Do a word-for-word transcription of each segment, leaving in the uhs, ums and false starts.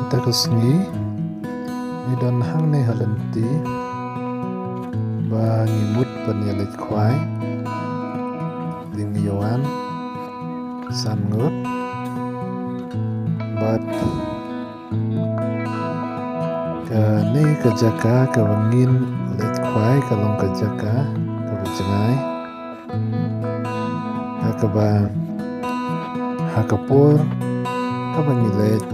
Mynta ka sngi ngi don hangne ha lynti ba ngi mut ban ïaleit khwai. Te ngi wan san ngut bad kane ka jaka kaba ngin leit khwai ka long ka jaka kaba jngai. Ha kaba, ha ka por kaba ngi leit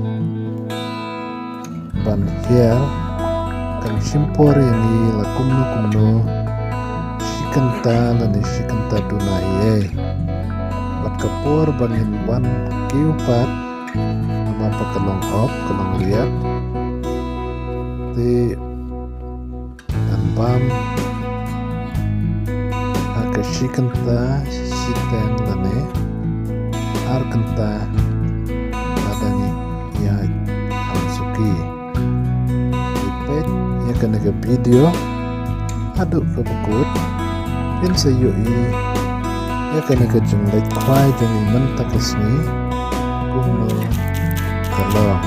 ban hiar, kan shim por ïa ngi la kumno kumno, shi kynta lane shi kynta duna ei ei. Bad ka por ba ngin wan kiew pat, namar ba ka long hok, ka long riat. Te kan bam ha ka shi kynta shiteng lane ar kynta lada ngi ïaid ha suki. Te peit ïa kane ka video haduh kaba kut, phin sa ïohi ïa kane ka jingleit khwai jong ngi mynta ka sngi kumno ka long.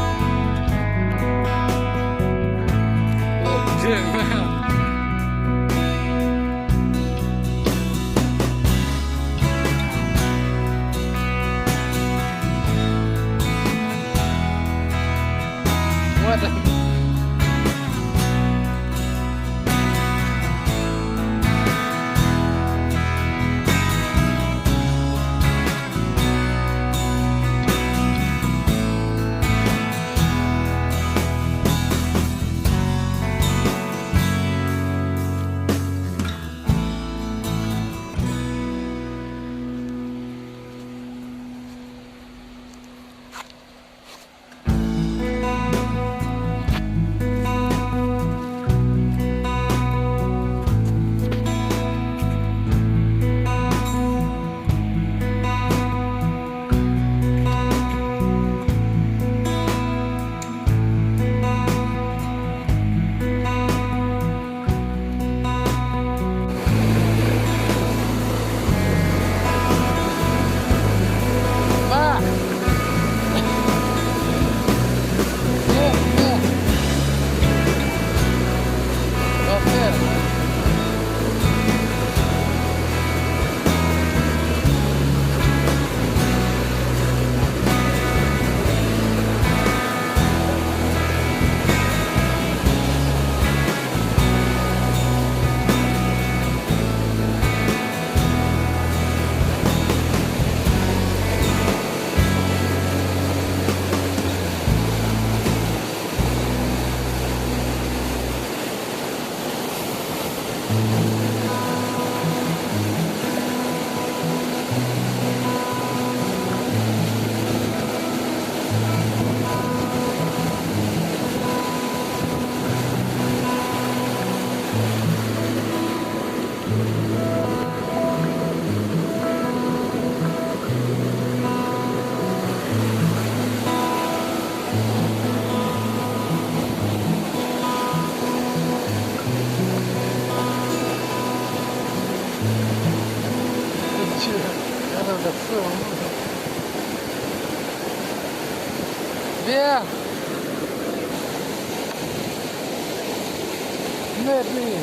Maybe.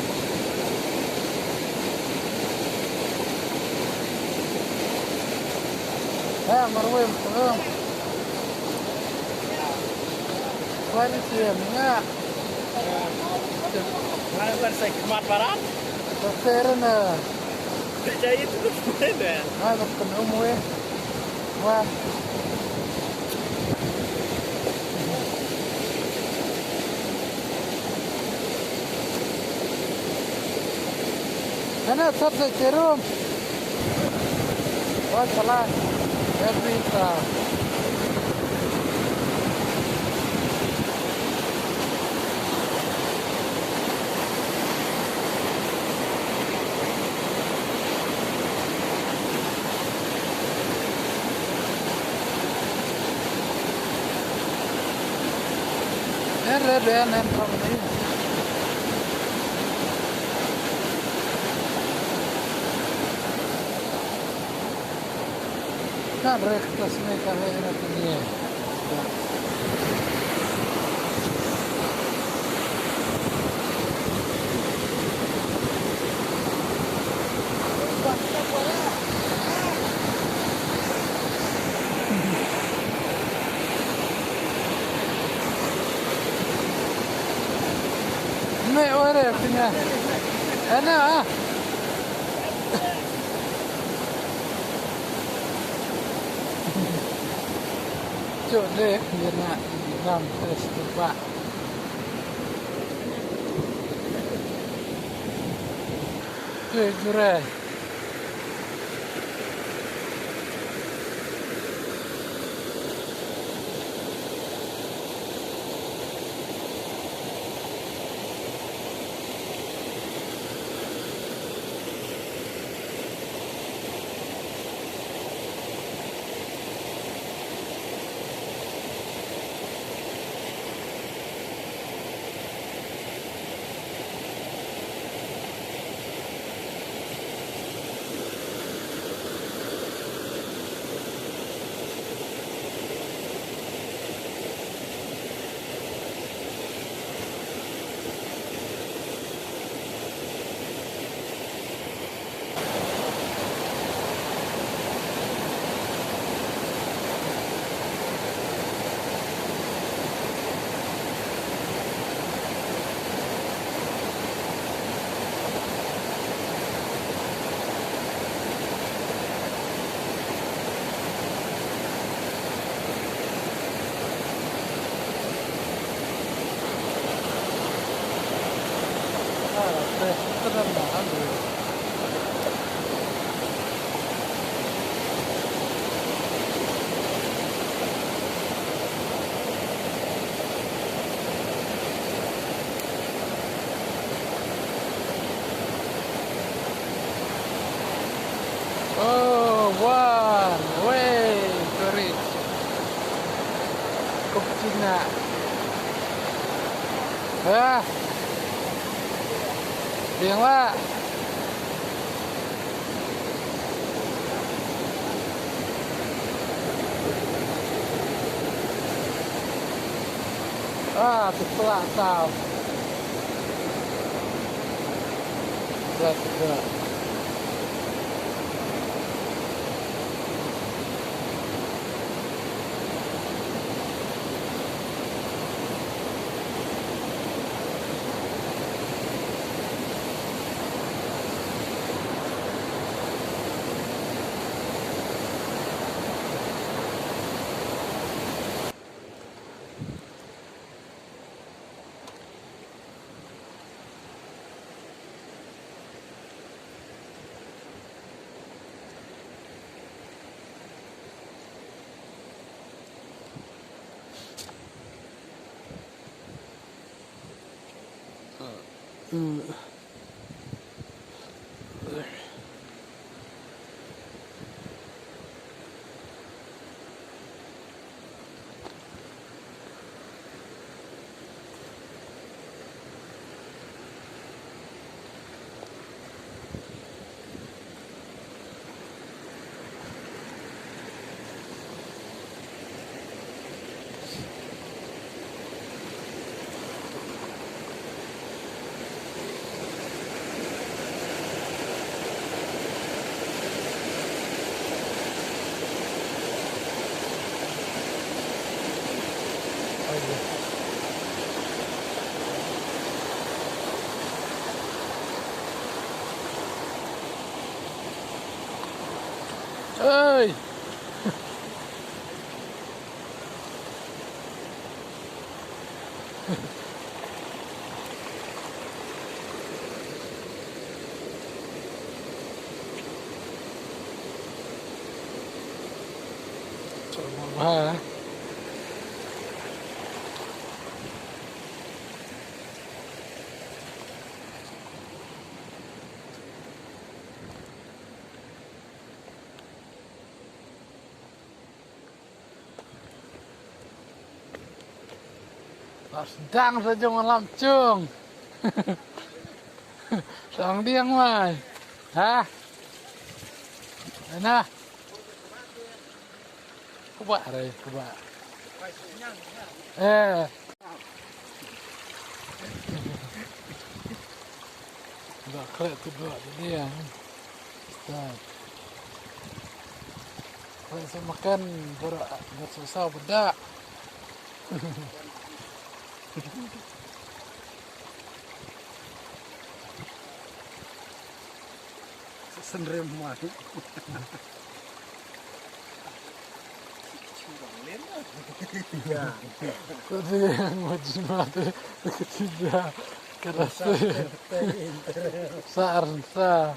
Ha, marwem, marwem. Kwani siem nga. Ngai ban sai khmat barat. Terserah na. Jai itu tu mana? Ngai ban kena umwe. Wah. Kana sab sa cherum. Wah, salah. Every time. Ere ben en kam ni. Kan rek tas me ka he na kini. Meh, ore, punya. Ana, ah. Cuk, deh, dia nak ngam tes tu, Pak. Cuk, jure. Oh, wan, wei, tourist. Kup Cina. Ah. Biang lah. Ah, tu pula tau. Dah, dah. Oi. Ba sdang sa jong lam chung. Sang diang mai. Ha? Ana. Kuba re, kuba. Eh. Ba khleh tu ba dia. Start. Khleh sa makan, baru, baru susah bedak. Sendiri mai. Ya. Tadi yang mau jimat, ketiga, kerasa. Sa, sa.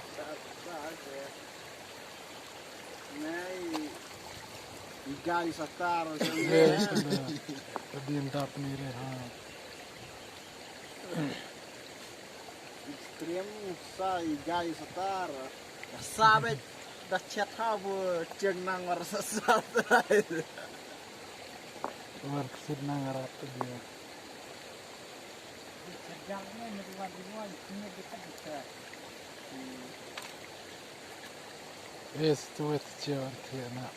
Nai, igai satar. Yes, benar. Tadi yang dap ni deh, ha. Extreme sa igai satar. Sa bet da chet ha bu cheng nang war sa sa. War ksit nang rat tu dia. Yes, tu wet chiar tiana.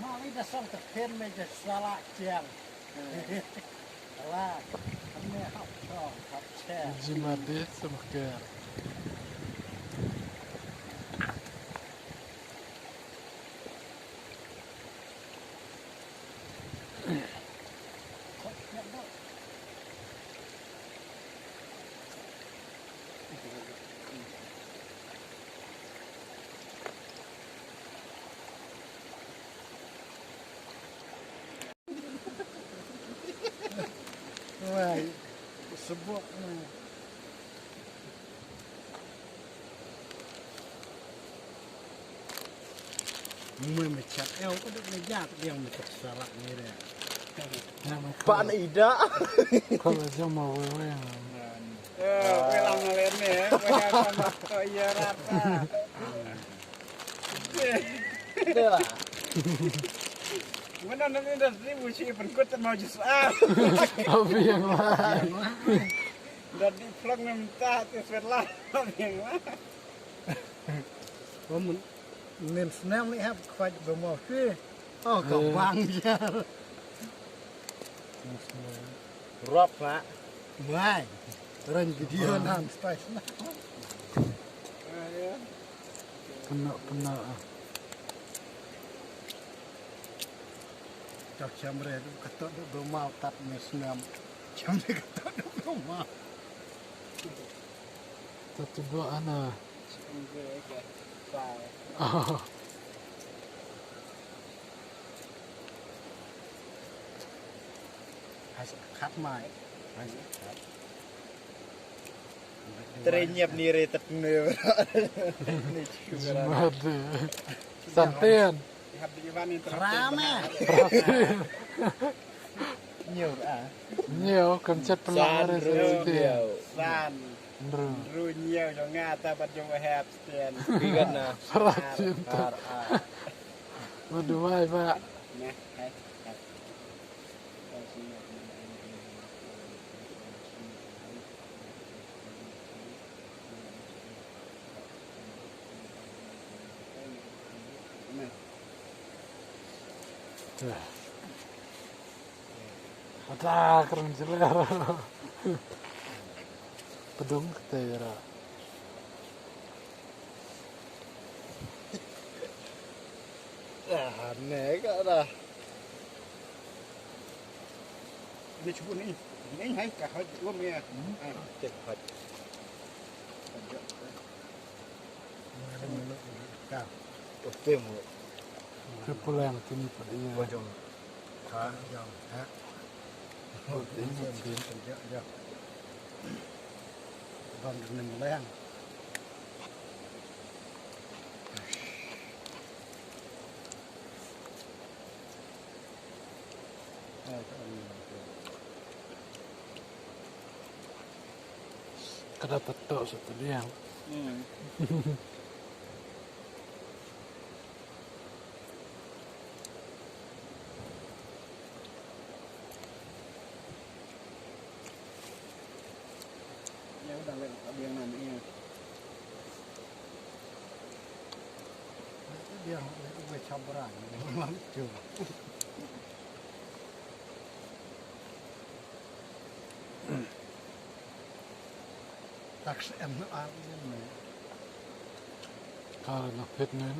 Mali da song te pen me je sala chiang. Ala, ane hap song, hap chiang. Jima de semaker. Wai, sebok na. Mui mechat eu ko dek mejat dia mechat sarak ni dia. Pan ida. Kalau jam mau wewe. Eh, welang ngalen ni, eh. Welang sama ko iya rata. Dia lah. Mana nak industri musi pengkut mau jus ah. Apa yang lain? Dari vlog minta tu sebelah yang mana? Nen snam ni hap kwaj ba mo swi. Oh, ka bang ja. Rop na. Mai. Ren video nan spice na. Kena, kena. Chak chamre tu katot do mau tat me snam. Chamre katot do mau. Tatu ba ana. Khat mai. Tre nyep ni re tet ne. Mad. Santen. Rame. Nyo ah. Nyo, kam chat pynlong. San, re ru, se nyo. San. Nru. Nru nyo jong nga ta bat jong hep sten. Bigan na. Rat cinta. Ar, ar. Waduh, wai, Pak. Nah, hai, hai. Hata kren jeler. Pedung ketera. Ah, ne ka dah. Ni cuba ni. Ni hai ka hot lum ya. Hmm. Ah, okey, hot. Ka. Okey, mu. Ke pulang kini pada iya. Bojong. Ka jong. Ha. Okey, okey. Jom, jom. Bang ni pulang. Ka da pat tok sa tadiang. Hmm. Ïa u da leh ka biang na ïa. Biang leh u wei chabra. Lam chu. Tak se em no ar ïa me. Ka na phet ne.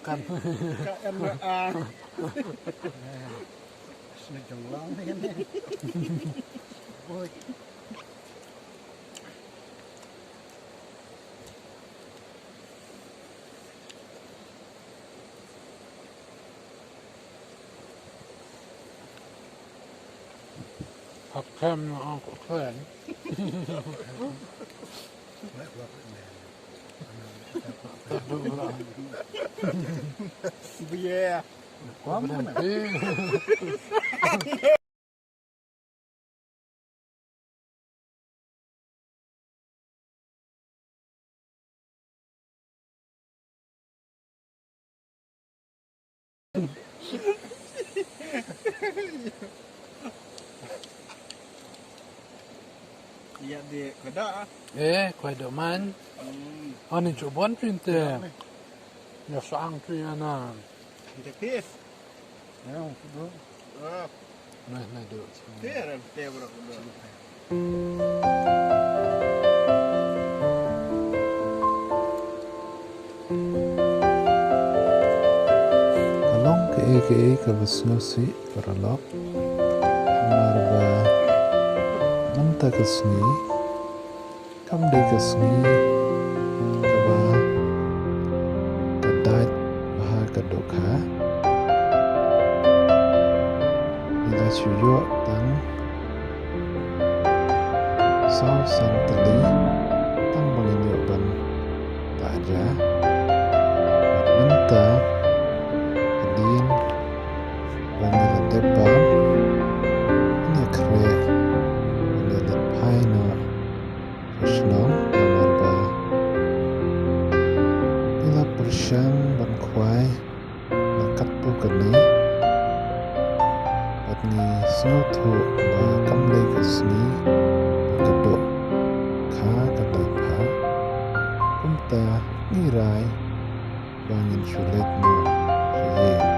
Ka em. Ka em na a. Sne jong lang ne. Boy. Kem na ang ko kren. Bia. Kuam na. Ïa de kada. Eh, kwai do man. Hmm. Ani chubon pinte. Ya sang tu ya na. Nte pis. Ya, kudo. Ah. Nah, nah, do. Te ran te bro kudo. Ka long kaei kaei kaba sngewsih paralok. Namar ba mynta ka sngi kam dei ka sngi kaba ka dait bha ka dohkha. Ngi la shu ïoh tang saw san tylli tang ba ngin ïoh ban tah ja. Bad mynta hadien ba ngi la dep bam, ngi khreh ba ngi la phai noh sha shnong namar ba ngi la pyrshang ban khwai na katto katne. Bad ngi sngewthuh ba kam dei ka sngi ba ka dohkha ka dait bha. Kumta ngi rai ba ngin shu leit noh sha ïing.